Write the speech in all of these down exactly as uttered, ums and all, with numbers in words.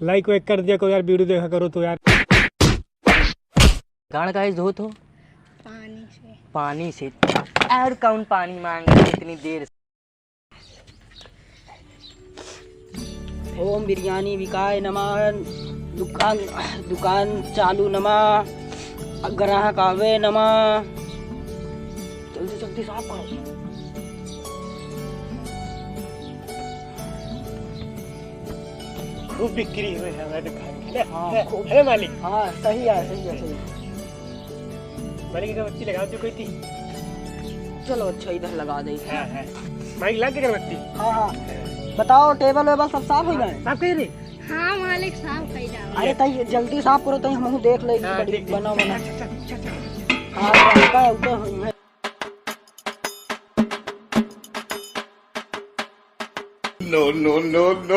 Like वाइक कर दिया करो यार, video देखा करो तो यार। गाड़ काहे से धोत हो? पानी से। पानी से? और कौन पानी मांग रहे इतनी देर से? ओम बिरयानी बिकाय नमः, दुकान, दुकान चालू नमः, ग्राहक आवे नमः। जल्दी जल्दी साफ करो। खूब बिक्री हुई है हमारे दुकान की। हाँ, है, खूब। है मालिक? हाँ, सही है, सही है, सही है। मालिक, अगरबत्ती लगा दो कोई थी। चलो, अच्छा, इधर लगा दे। हाँ, हाँ। मालिक, लग गई अगरबत्ती? हाँ, हाँ। बताओ, टेबल वेबल सब साफ हो गए? साफ कही रही? हाँ, मालिक, साफ कही जाओ। अरे, तई जल्दी साफ करो, तई हमहू देख ले, हाँ, बड़ी ठीक, ठीक। बना, बना। अच्छा, अच्छा, अच्छा, अच्छा। हाँ, हल्का है, ऊपर हुई है। No, no, no, no.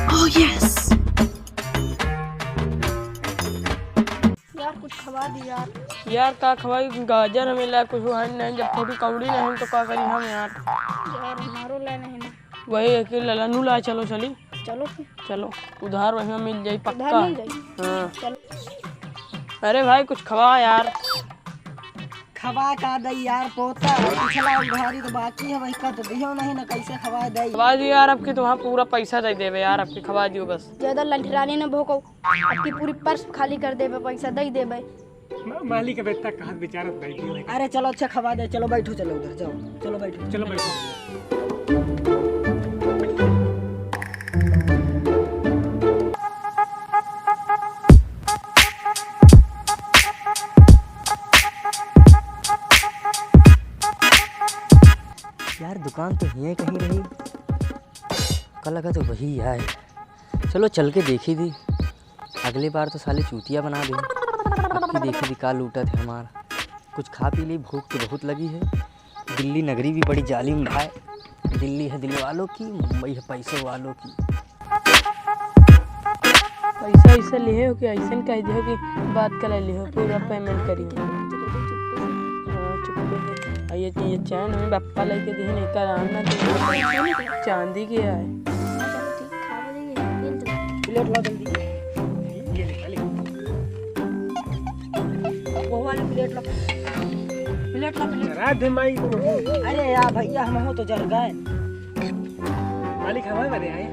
Oh, yes. यार, कुछ खवा दी यार। यार, का खवाई? गाजर हमें ला कुछ है नहीं, जब थोड़ी कौड़ी नहीं तो का करी हम यार। यार, हमारो ला नहीं ना। वही है कि ललनू ला, चलो चली। चलो फिर। चलो, उधार वहीं मिल जाई, पक्का। उधार मिल जाई? हाँ। चलो। अरे भाई, कुछ खवा यार। खवा का दई यार, पोता, पिछला उधारी तो बाकी है, वही का तो दियो नहीं ना, कैसे खवा दई? खवा दियो यार, अब की तुम्हारा पूरा पैसा दे देवे यार, अब की खवा दियो बस। ज्यादा लंठरानी न भोंको, अब की पूरी पर्स खाली कर देवे, पैसा दे देवे। मा-, मालिक अब इतना कहत विचारत बैठी है। अरे चलो, अच्छा खवा दे, चलो बैठो, चलो उधर जाओ, चलो बैठो, चलो बैठो। यार, दुकान तो हिये कहीं रही, का लगा तो वही आए। चलो, चल के देखी थी। अगली बार तो साली चूतिया बना दे। अब की देखी थी का लूटत है हमार। कुछ खा पी ली, भूख तो बहुत लगी है। दिल्ली नगरी भी बड़ी जालिम भाई। दिल्ली है दिल वालों की, मुंबई है पैसों वालों की। पैसा वैसा लिहे हो कि ऐसन कह दियो कि बात कर लिहो, पूरा payment करी। हाँ, चुप्पे है। आ ये, ये चैन हमें बप्पा लेके दिए, नहीं कर आना दे। चांदी के है। प्लेट ला जल्दी। ये ले, ले। वो वाली प्लेट ला। प्लेट ला, प्लेट। जरा दे माई को। अरे यार भैया, हम हो तो जर गए। मालिक हमारे बने आए।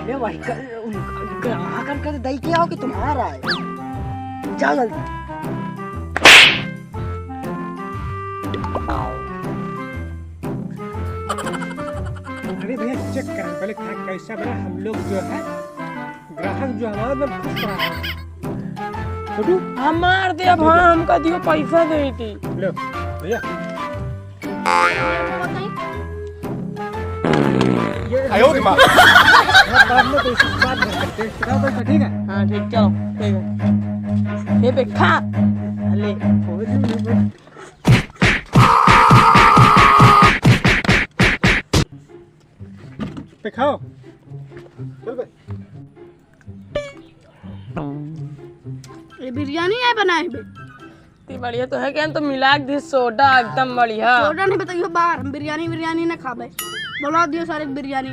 अरे भाई, कर, उन, ग्राहकन का दई के आओ कि तुम्हारा है। जाओ जल्दी। अरे भैया, check करें पहले, खा कैसा बना। हम लोग जो है, ग्राहक जो हमारा एकदम खुश रहा है। छोटू? हम मार दे अब, हाँ, हमका दियो, पैसा दे दी। लो, भैया। ये आयो रे माँ। हाँ, बाद में तो इसी बात करते हैं। ठीक है? हाँ, ठीक, चलो, ठीक है। ये पे खा। ले। पे खाओ। चल बे। ये बिरयानी है बनाए बे? इतनी बढ़िया तो है कि हम तो मिला के दी सोडा, एकदम बढ़िया। सोडा नहीं बताइयो बाहर, हम बिरयानी, बिरयानी ना खाबे। बोला दियो सारे बिरयानी।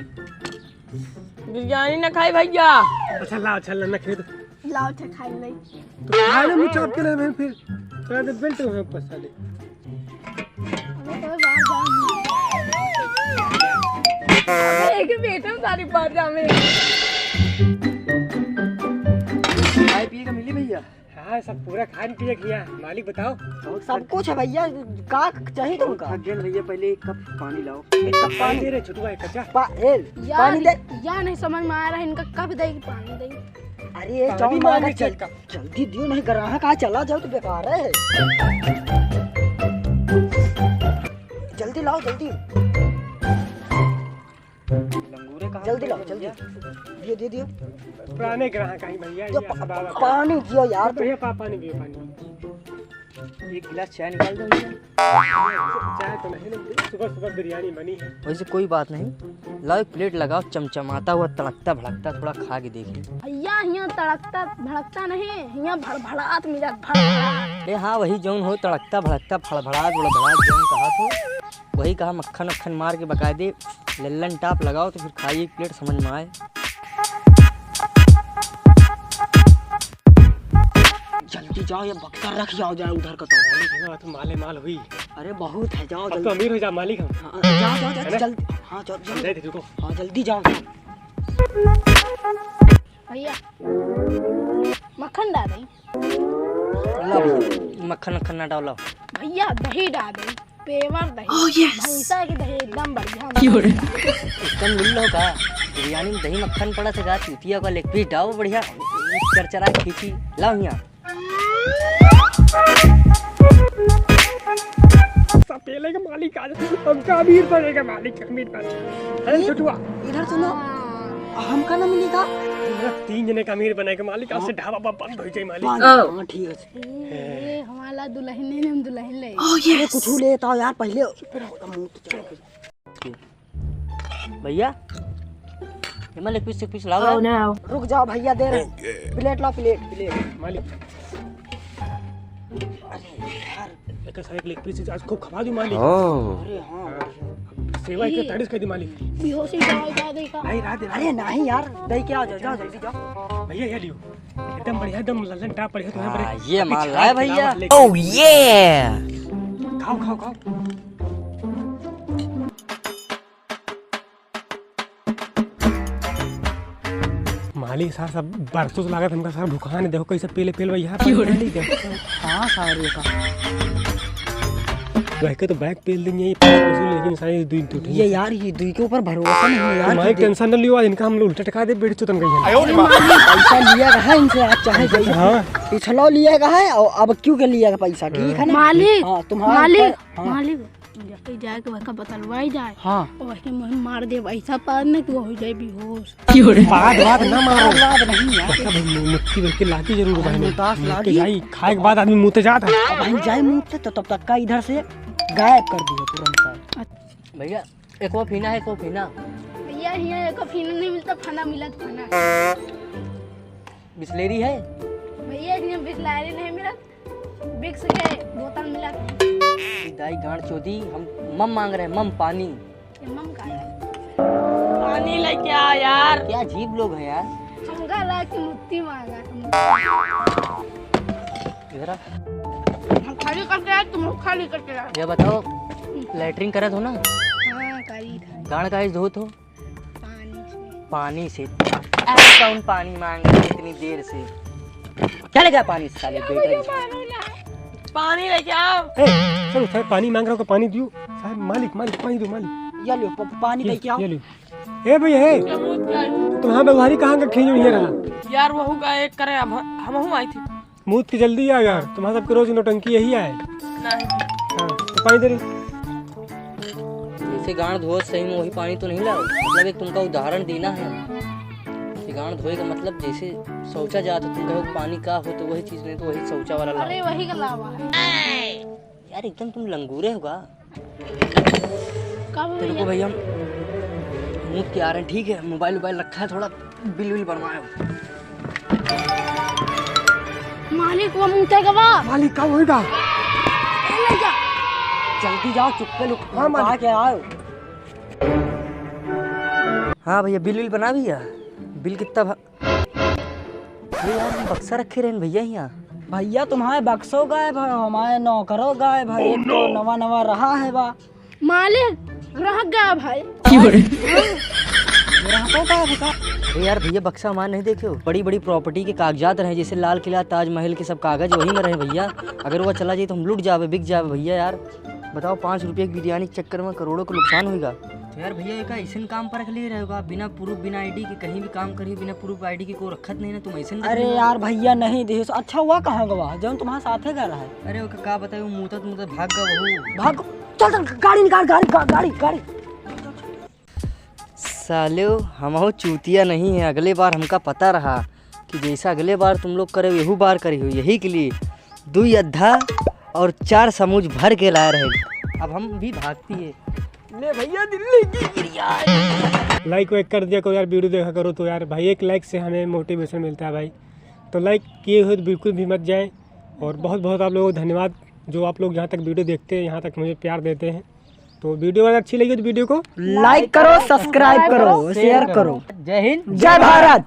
बिरयानी ना खाई भैया। अच्छा लाओ, अच्छा ला, ना खाई तो। लाओ, अच्छा खाई ले। तो खाने में चाप के ले मैं फिर। थोड़ा देर बेल्ट में फंसा ले। अबे तो बाहर जाओ। अबे एक बेटे में सारी बाहर जावे। चाय पिए का मिली भैया? हाँ, सब पूरा खान पिए किया। मालिक बताओ। सब कुछ है भैया, का चाहिए तुमका? थक गए भैया, पहले एक कप पानी लाओ। एक कप पानी दे रे छोटुआ, एक कप जा। पा-, ए, यार, पानी दे। या नहीं समझ में आ रहा है इनका, कब देगी पानी देगी? अरे, पानी जाओ मांगे मांगा चल, चल का। जल्दी दियो, नहीं ग्राहक आ चला जाओ तो बेकार है। जल्दी लाओ, जल्दी। लंगूरे कहाँ जल्दी लाओ, जल्दी। दियो, दियो, दियो। पुराने ग्राहक आई भैया, दियो, ये पा-, सब आवा। पानी दियो यार। भैया, पा-, पानी दियो, पानी। एक गिलास चाय निकाल दो भैया। चाय तो नहीं, नहीं, सुबह सुबह बिरयानी बनी है। वैसे कोई बात नहीं, लाओ एक प्लेट लगाओ, चमचमाता हुआ, तड़कता भड़कता, थोड़ा खा के देखें। भैया, हियाँ तड़कता भड़कता नहीं, हियाँ भड़भड़ात मिलत, भड़भड़ात। अरे हाँ, वही जौन हो, तड़कता भड़कता, फड़फड़ात उड़भड़ात जौन कहा थो, वही कहा, मक्खन उक्खन मार के बकायदे लल्लन टाप लगाओ तो फिर खाइए एक प्लेट, समझ में आए। जल्दी जाओ, ये बक्सा रख जाओ, जाओ उधर का तो। मालिक है ना, तो माले माल हुई। अरे बहुत है, जाओ अब जल्दी। तो अमीर हो जा मालिक हम। हाँ, जाओ, जाओ, जाओ, है ना? जल्दी। हाँ, जाओ, जाओ। जाए थे, रुको। हाँ, जल्दी जाओ। भैया, मक्खन डाल दे। ला भैया, मक्खन वक्खन ना डालो। भैया, दही डाल दे, pure दही। Oh, yes। भैंसा के दही एकदम बढ़िया। क्यों रे? एकदम मिल लो का? बिरयानी में दही मक्खन पड़ा से का? चूतिया का leg piece डाओ बढ़िया, चरचरा खींची। लाओ हियाँ। सपेले के मालिक आज हमका अमीर बनेगा मालिक, अमीर बनेगा। अरे छोटुआ। इधर सुनो, हमका ना मिली का? हमरा तीन जने का अमीर बने के मालिक, आज से हाँ। ढाबा बा बंद हो जाए मालिक। हाँ, हाँ, ठीक है। ए, हमारा दुल्हन नहीं, हम दुल्हन ले। Oh, yes। कुछ ले तो यार पहले। भैया, ये मैं leg piece, leg piece लाओ यार। Oh, no। रुक जाओ भैया, दे रहे हैं। OK। प्लेट लाओ, प्लेट, प्लेट। मालिक। अरे यार। एक सारे leg piece आज खूब खवा दी मालिक। Oh। अरे हाँ। हाँ। सेवा एक तारीफ कर दी मालिक। बेहोशी डाल, डाल देखा। नहीं, रह दे, रह दे। अरे नहीं यार, दे के आ जाओ, जाओ जल्दी जाओ। भैया, ये लियो। एकदम बढ़िया, एकदम लल्लन टाप बढ़िया, तुम्हें हाँ, बढ़िया। ये अभी माल छाप है के लावा, भैया। लेके। Oh, yeah। खाओ, खाओ, खाओ। मालिक सार सब बरसों से लागत हमका सार भुखान है, देखो कैसे पेले पेल भैया। क्यों रे? हाँ सारे का। वह के तो बैग पेल देंगे, ये पाँच वसूल, लेकिन सारे दुई टूटे। ये यार, ये दुई के ऊपर भरोसा नहीं है यार, तुम्हारी tension न लियो, आज इनका हम लोग उल्टा टका दे, बेटी चोदन गई है। अरे मालिक, पैसा लिया का है इनसे, आज चाहे जैसे हाँ। पिछलो लिया का है, और अब क्यों के लिया का पैसा, ठीक है ना? मालिक, हाँ, तुम्हारा मालिक, ऊपर, हाँ। मालिक, जाके जाए के वहका बतलवाई जाए। हाँ। और वही मुँह मार दे, ऐसा पार न कि वो हो जाए बेहोश। क्यों रे? बात, बात ना मारो। बात नहीं यार। अच्छा भाई, मु-, मुट्ठी भर के लागी जरूर भाई ने। मुतास मुट्ठी लागी। भाई, खाए के बाद आदमी मुँह ते जात है। अब हम जाए मुँह ते, तो तब तक का इधर से गायब कर दियो तुरंत का। भैया, एको फीना है, एको फीना। भैया, हियाँ एको फीना नहीं मिलता, फना मिलत फना। बिसलेरी है? भैया, हियाँ बिसलेरी नहीं मिलत, Vicks के बोतल मिलत। दाई गांड चोदी, हम मम मांग रहे, मम पानी। ये मम का है? पानी लेके आ यार। क्या अजीब लोग हैं यार। हमका लगा कि मुत्ती मांगा। इधर आ। हम खाली करके आए, तुम लोग खाली करके आए। ये बताओ, लैट्रिन करत हो ना? हाँ, करी था। गांड काहे से धोत हो? पानी से। पानी से? अरे कौन पानी मांग रहे इतनी देर से? क्या लेके आ पानी से साले बेटे? पानी लेके आओ। ए, चलो साहब, पानी मांग रहा हो, पानी दियो। साहब, मालिक, मालिक, पानी दो, मालिक। या लो, प-, पानी ये, लेके आओ। ये लो। ए भैया, ए, तुम्हारा व्यवहारी कहाँ का खेल ये रहा? यार, वहू का एक करे, हम, हम हूँ आई थी। मूत के जल्दी आ यार, तुम्हारा सबके रोज नौटंकी यही आए। नहीं। हाँ, तो पानी दे रे। जैसे गांड धोत सही में वही पानी तो नहीं लाओ, मतलब एक तुमका उदाहरण देना है कि गांड धोए का मतलब जैसे शौचा जात हो, तुम कहो पानी का हो तो वही चीज नहीं तो वही शौचा वाला लाओ। अरे वही का लावा है। यार एकदम तुम लंगूरे हो गा। का तो रुको भैया? भैया, हम मूत के आ रहे हैं, ठीक है? मोबाइल वोबाइल रखा है, थोड़ा बिल विल बनवाए हो। मालिक, वो मूते गवा। मालिक, का होएगा? ए, ले जा। जल्दी जाओ, चुप्पे लुक-, हाँ, मालिक। लुका के आओ। हाँ भैया, बिल विल बना भैया। बिल कितना भा-, अरे यार, हम बक्सा रखे रहे हैं भैया यहाँ। भैया, तुम्हारे बक्सो गायब है, हमारे नौकरो गायब है, एक तो नवा नवा रहा है बा। मालिक, ग्राहक गायब है। क्यों रे? ग्राहको गायब है का? अरे यार भैया, बक्सा हमारे नहीं देखे हो? बड़ी बड़ी प्रॉपर्टी के कागजात रहे, जैसे लाल किला, ताजमहल के सब कागज वही में रहे भैया। अगर वो चला जाए तो हम लुट जावे, बिक जावे भैया यार। बताओ, पाँच रुपये की बिरयानी के चक्कर में करोड़ों का नुकसान होएगा। तो यार भैया, एका ऐसन काम पर रख ले रहे हो आप, बिना प्रूफ, बिना आईडी के कहीं भी काम करिए, बिना प्रूफ आईडी के कोई रखत नहीं ना, तुम ऐसन रख अरे ले। यार भैया, नहीं देहे सो अच्छा हुआ, कहाँ गवा जौन तुम्हारे साथे गया रहा है? अरे ओका का बताई, वो मूतत मूतत भाग गवा वो। भाग, चल चल, गाड़ी निकाल, गाड़ी, गा-, गाड़ी, गाड़ी। साले, हम हो चूतिया नहीं है, अगले बार हमका पता रहा कि जैसा अगले बार तुम लोग करे, यहू बार करी हो, यही के लिए दुई अद्धा और चार समूच भर के लाए रहे। अब हम भी भागती है। ले भैया, दिल्ली की गिरिया। लाइक वाइक कर दिया करो यार, वीडियो देखा करो तो यार भाई, एक लाइक से हमें मोटिवेशन मिलता है भाई। तो लाइक किए हुए तो बिल्कुल भी मत जाए। और बहुत बहुत आप लोगों को धन्यवाद जो आप लोग यहाँ तक वीडियो देखते हैं, यहाँ तक मुझे प्यार देते हैं। तो वीडियो अगर अच्छी लगी तो वीडियो को लाइक करो, सब्सक्राइब करो, शेयर करो। जय हिंद। जय भारत।